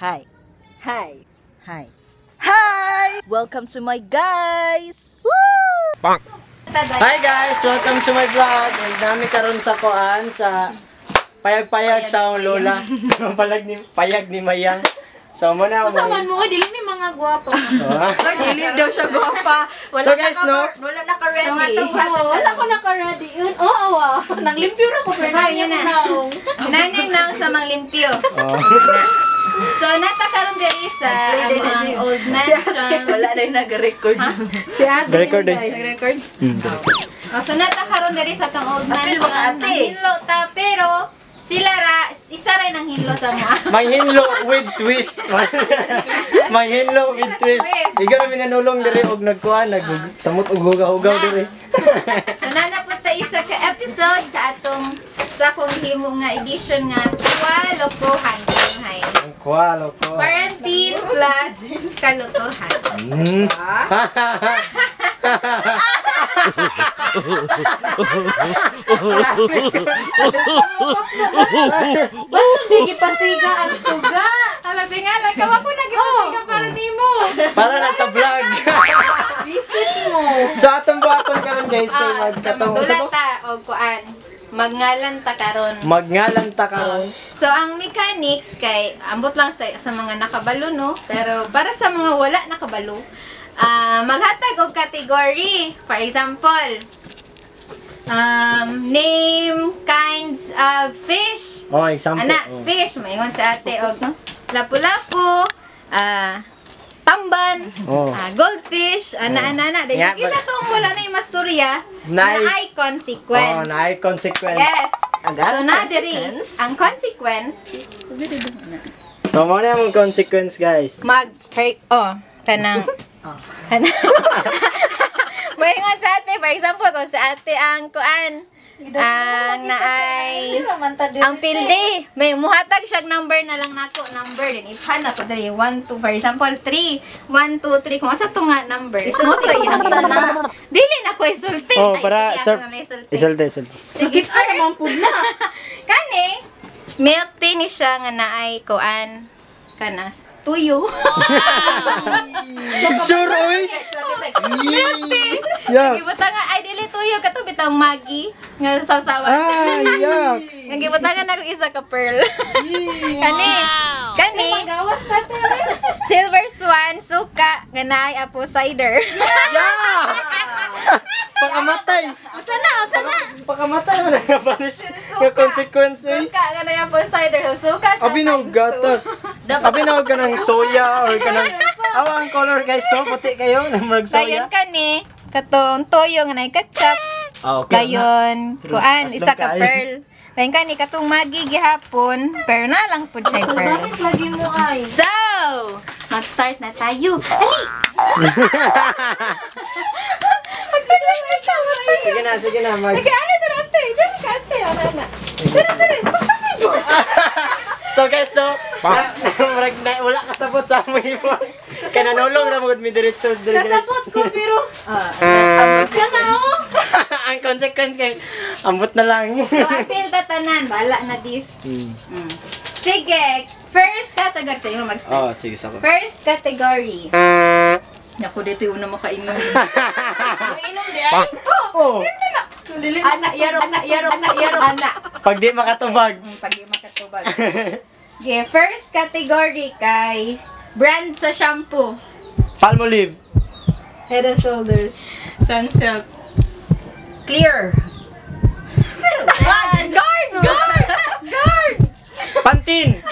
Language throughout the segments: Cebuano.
Hi. Hi. Hi. Hi! Welcome to my guys! Woo! Hi guys! Welcome to my vlog! And nami karon sa koan sa payag-payag sa akong lola. Palag ni payag ni Mayang. So mo na Usa man mo, dili may mga gwapa. Dili daw siya gwapa. Wala So, guys, naka, no? Wala naka-ready. Oo, wala ko naka-ready. Yun, oo, ah. Nanglimpyo ra ko pero Ay, yun na. Nanay nang sa mga limpyo. Oh. So, nata karon diri sa Play among the ang old Si ate, mansion. wala na yung nag-record. Si ate. Record eh. Nag-record? Oh, so nata karon diri sa atong old Apil mansion. mo ka, ate. Hinlo ta pero sila ra isa ra nang hinlo sa mga. May hinlo with twist. May hinlo with twist. Iga ra minanulong diri og nagkuan nag samot og hugaw-hugaw diri. So nana po ta isa ka episode sa atong sa akong himo nga edition nga Kwalokohan. Hay. Kuha loko. Quarantine plus kalokohan. Ba't di gipasiga ang suga? Alam nga lang, kawa ko nagipasiga para nimo. Para na sa vlog. Visit mo. So atong buhaton karon guys kay Ah, magkatong unsa to? magdulat ta og kuan. Magngalan ta karon. Magngalan ta karon. So ang mechanics kay ambot lang sa mga nakabalo no, pero para sa mga wala nakabalo, maghatag og category. For example, name kinds of fish. Oh, example. Ana, Oh. fish maingon sa ate og lapu-lapu, tamban, Oh. goldfish, ana ana ana. Dahil Nga, isa tong wala na yung masturya, na ay consequence. Oh, naay consequence. Yes. Ang So na diri consequence? ang consequence So, mo na among consequence, guys. mag oh kanang kanang Maingon sa ate, for example, kung sa ate ang kuan, ang naay ang pilde, may muhatag siya number na lang nako, number din iphan na ko diri 1 2, for example 3 1 2 3 kung asa to nga number. Mo to iyang sana. Dili na ko insulti. Oh, Ay, para sige, sir. ako na insulti. Isulti, isulti. Sige, first. Kani, milk tea ni siya nga naay kuan kanas tuyo. Sure, oy! Sound effect. Milk tea. Yeah. Gibutangan ay dili tuyo kato bitang Maggi nga sawsawan. Ah, yucks. Nga gibutangan nako isa ka pearl. Kani. Kani. Magawas na te. Silver Swan suka nga naay apple cider. Yeah! Pakamatay! Unsa na? Unsa na? Pakamatay mo na nga punish nga consequence, oy. Suka nga naay apple cider. Suka siya. Abi na og times two. gatas. Abi na og kanang soya or kanang awa ang color guys to puti kayo nang Dayon soya. kani katong toyo nga naay ketchup. Ah, okay. Dayon, Pero kuan, aslong isa ka kaayo. pearl. Dayon kani katong Maggi gihapon, pero na lang pud siya So, pearl. damis lagi mo ay. So, mag-start na tayo. Ali! Sige na, sige na mag. Sige, ano dere ate? Dere ka ate, ano na. Dere dere. So guys no, na, murag na, wala kasabot sa among imo. Kay nanulong ra magud mi diretso diri guys. Kasabot ko pero siya na oh. Ang consequence kay ambot na lang. So, apil tatanan, bala na this. Sige, first category sa inyo mag-start. Oh, sige sako. First category. Naku, dito yung una makainom. Inom di ay. Oh, Ana, yaro, ana, yaro, ana, yaro, ana. pag di makatubag. Pag di makatubag. Okay, first category kay brand sa shampoo. Palmolive. Head and Shoulders. Sunsilk. Clear. One, Guard! Guard! Guard! Pantin.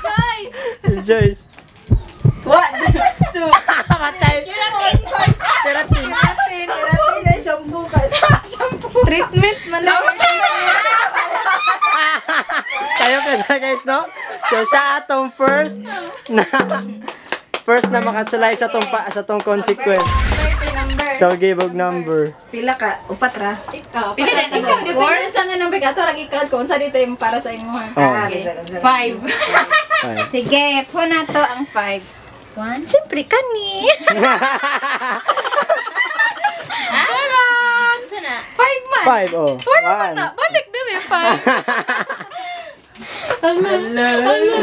Choice! Joyce. One, two. Matay. Keratin. Keratin na shampoo ka. Treatment man lang. Tayo ka na guys, no? So siya atong first na makasulay sa tong pa, sa tong consequence. First number. So give og number. Pila ka? Upat ra. Ikaw, pila na ikaw, depende sa nga number ka. Ito, i-count ko. Unsa dito yung para sa imo. Ha? Oh. Ah, bisa, bisa. 5. Five. Sige, po na to ang 5. 1, siyempre kani. Karon! 5 man. Five, oh. 4 naman One. na. Balik din eh, 5. Ala. Ala.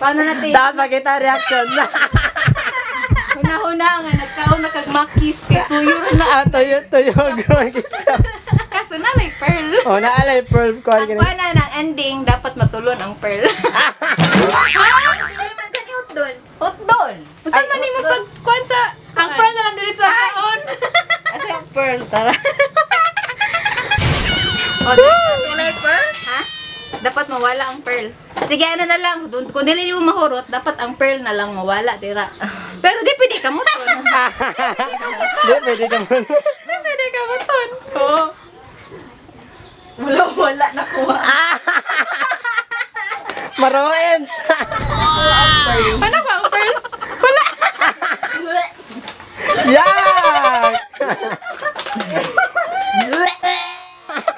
Paano natin? Dapat makita reaction. Huna-huna nga nagkaon na kag makis kay tuyo ra na. Ah, tuyo, tuyo. Kaso na lay pearl. Oh, naalay pearl ko. Ang kuha na ng ending dapat matulon ang pearl. Dili man kani hotdog. Hotdog. Usa man nimo pag kuan sa Ang pearl na lang dito sa kaon. Asa yung pearl tara? Oh, dapat, Kulay pearl? ha? Dapat mawala ang pearl. Sige, ano na lang, dun, kung dili mo mahurot, dapat ang pearl na lang mawala, dira. Pero di pwede ka muton. Di, pwede ka mo. Di pwede ka muton. Oo. Wala wala nakuha. Maroens! Ano ba ang pearl? Wala. Yak!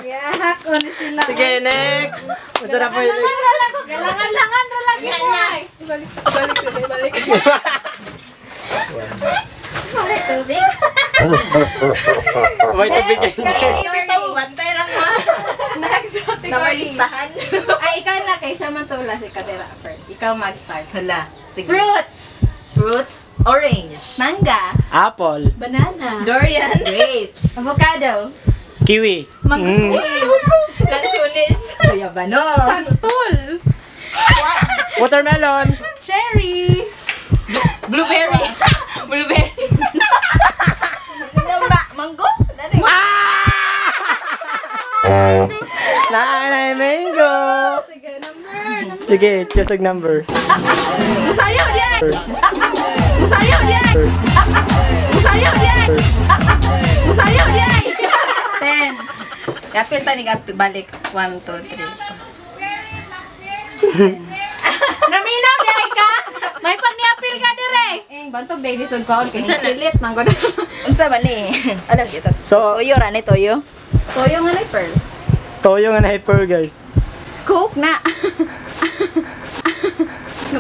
Yahak ko ni sila. Sige, next! Masarap po yun. Galangan-langan ra lagi mo. Balik, balik, balik. Tubig. May tubig kayo. Bitaw bantay lang ma. Next category. Namalistahan. Ay, ikaw na kay siya man tula si Kadera Pearl. Ikaw mag-start. Hala. Sige. Fruits. Fruits, orange. Manga. Apple. Banana. Durian. Grapes. Avocado. Kiwi. Mangosteen. Lansones. Guyabano. Santol. Watermelon. Cherry. Blueberry. Blueberry. Ano ba? Mango? Ano yun? Naanay mango. Sige, number. Sige, choose a number. Musayaw diyan. Musayaw diyan. Musayaw diyan. Musayaw diyan. 10. Kapil ta ni Gabi, balik. 1, 2, 3. Naminaw di ay ka. May pagniapil ka dire. Eh, bantog dahil lisod ko kay pilit man ko. Unsa man ni? Alam kita. So, Toyo ra ni toyo. Toyo nga na pearl. toyo nga na pearl, guys. Coke na.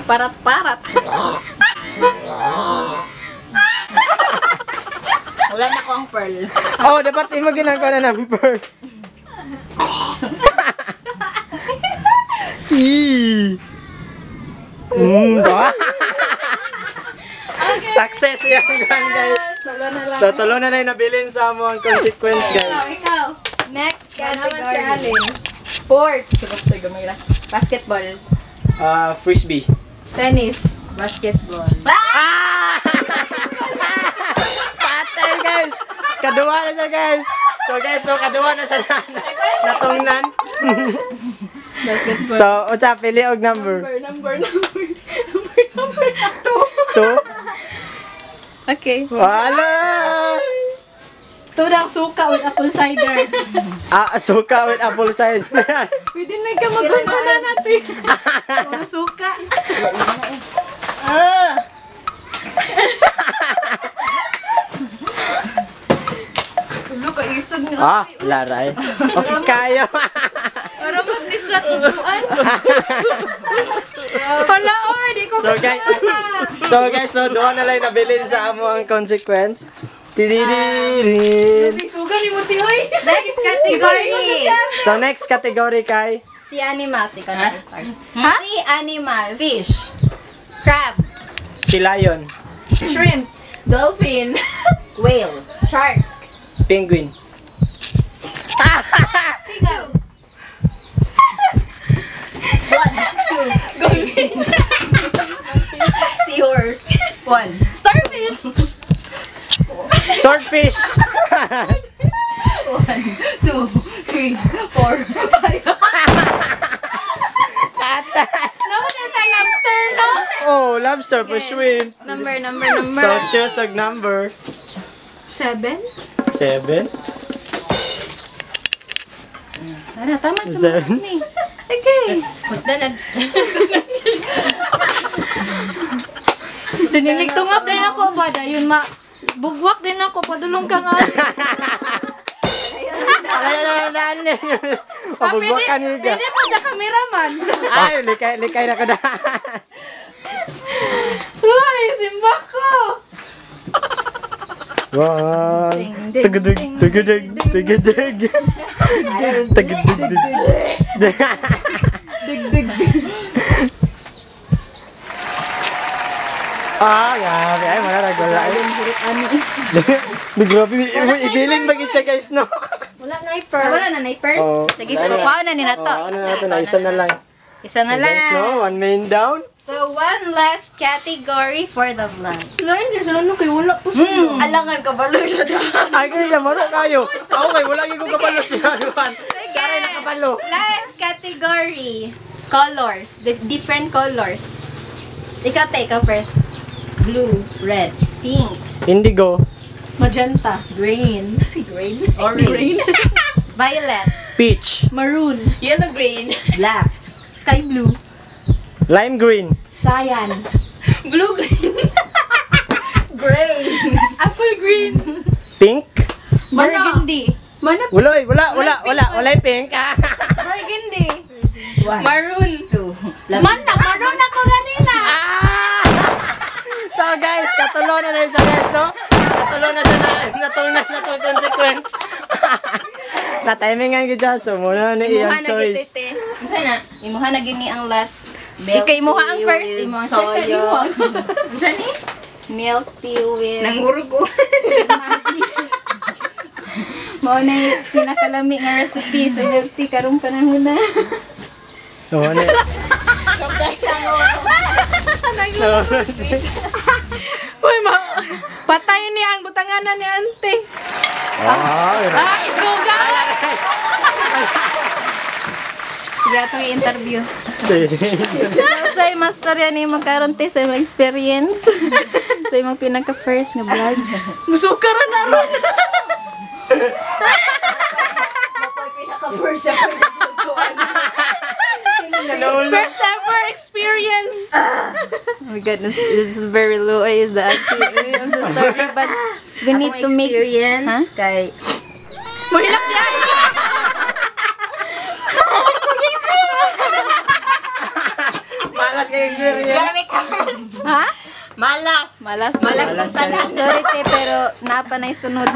Parat-parat. Wala na ko ang pearl. Oh, dapat imo ginagawa na number. Eee. Ba? Success yan, guys. Tulo na lang. So, tulo na lang yung nabilin sa amo ang consequence, guys. Ikaw. Next Naman si category. Alin. Sports. Basta gamay ra. Basketball. Ah, frisbee. Tennis. Basketball. Ah! Patay, guys! Kaduwa na siya, guys! So, guys, so kaduwa na siya na natungnan. Basketball. So, unsa pili og number? Number, number, number. Number, number. Two. 2. Okay. Wala! Ito daw suka with apple cider. Ah, suka with apple size. Pwede na ka magunta na natin. Puro suka. Ah! Tulo ka isog nga. Ah, laray. Okay, kayo. Para mag-nishot upuan. Hala oy, di ko So guys, so guys, so doon na lang nabilin sa amo ang consequence. Tididirin. Suga ni mo ti oy. Next category. So next category kay Si animals. Ikaw na start. Si animals. Fish. Crab. si lion, Shrimp. Dolphin. Whale. Shark. penguin, Seagull. One, two, goldfish. Seahorse. One. Starfish. swordfish. One, two, three, four, five. Naman na lobster no. Oh, lobster for shrimp. Number, number, number. So choose a number. 7. 7. Tara, tama sa Seven. mga ni. Okay. Dinilig tungap din ako ba dayon ma bugwak din ako padulong ka nga. Ay, ay, ay, ay, ay. Pabugwakan niyo ka. Pwede pa sa cameraman. Ay, likay, likay na ko na. Uy, simba ko. One. Tugudig, tugudig, tugudig. Tugudig. Dig, dig, dig. Ah, grabe. Ay, wala na, wala. Grabe, ibilin ba siya guys, no? Wala na i-pearl. Ah, wala na na pearl? Oo. Sige, sige. Kuha na ni na to. Oh, ano na to na, isa na lang. Isa na lang. Guys, no? One main down. So, one last category for the vlog. Lain niya sa ano kay wala po siya. Alangan ka ba lang siya dyan? Ay, kaya maro kayo. Ako kay wala gyud ko kabalo siya. Sige. Siya nakabalo. Last category. Colors. The different colors. Ikaw, te, ikaw first. Blue, red, Pink. Indigo, Magenta. Green. Green? Orange. Violet. Peach, Maroon. Yellow green. Black. Sky blue. Lime green, Cyan. Blue green. Gray. Apple green. Pink. Burgundy. Mana Wala, wala, wala, wala, wala pink. Ah. Burgundy. One, maroon. two. Man na, maroon ako ganina. Ah! So guys, katulo na na isa guys, no? Katulo na sa na, natong na natong consequence. Na timingan gid siya, so muna na Imuha iyang na gid, choice. te. Unsa na? Imuha na gini ang last. Milk Ikaw, imuha ang tea first, with imuha ang second, toyo. imuha ang last. Unsa ni? Milk tea with... Nangurog ko. Mao na yung pinakalami nga recipe sa milk tea karong panahon na. So, ano? So, Uy, ma patay niya ang butanganan ni ante. ah, Ah, isuga. Sige, atong i-interview. sige. Sa imong storya ni magkaroon te sa imong experience. Sa imong pinaka first nga vlog. Musuka ra na ron. Pinaka-first siya ko First ever experience. Oh my goodness, this is very low is the ate. I'm so sorry, but we need to make experience Huh? kay Muhilak niya. Malas kay experience. Ha? Malas. Malas. Malas Malas. Sorry te, pero napa na sunod.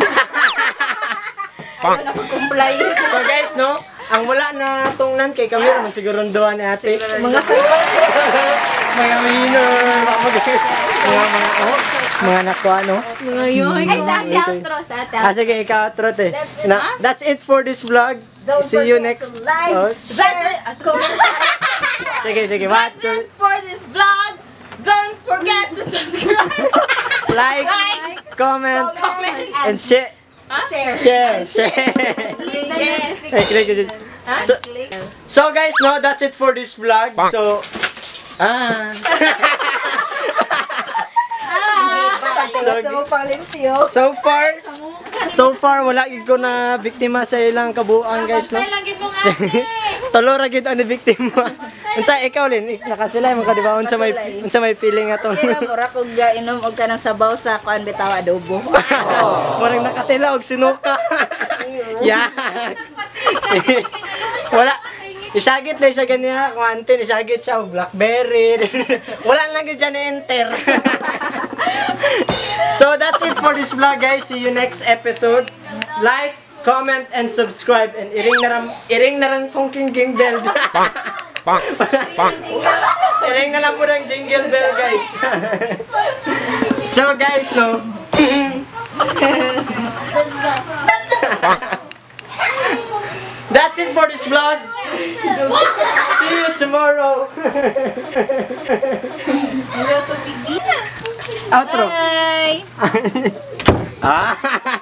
Comply. So guys, no? Ang wala na tungnan kay kami naman siguro ang duha ni ate. Mga Mga winner, mga oh, mga nakuha, no? Mga yoy. Ay, sa ate outro, sa ate Ah, outro. sige, ikaw, outro, te. That's it, Na, that's it for this vlog. Don't See you forget next. to like. Oh, That's it. Comment. sige, sige. One, That's two, it for this vlog. Don't forget to subscribe, like, comment, comment, and share. share. Share, share. Yeah. Ay, click, click. So guys, no, that's it for this vlog. So, ah. So, palimpyo. So far, wala gid ko na biktima sa ilang kabuang guys, no? Patay lang gid mong ate. Tulo ra gid ang biktima. Unsa ikaw Lin, nakasilay mo ka di ba? Unsa may feeling atong? Kaya mura kog inom og kanang sabaw sa kuan bitaw adobo. Murag nakatila og sinuka. Yak. Wala. Isagit na isa ganiya, kung ante, isagit siya og blackberry. Wala lang gid siya na-enter. So that's it for this vlog guys. See you next episode. Like, comment, and subscribe. And iring na ram pong king king bell. Iring na lang po ng jingle bell guys. So guys, no. That's it for this vlog. See you tomorrow. Outro. Bye! Ah.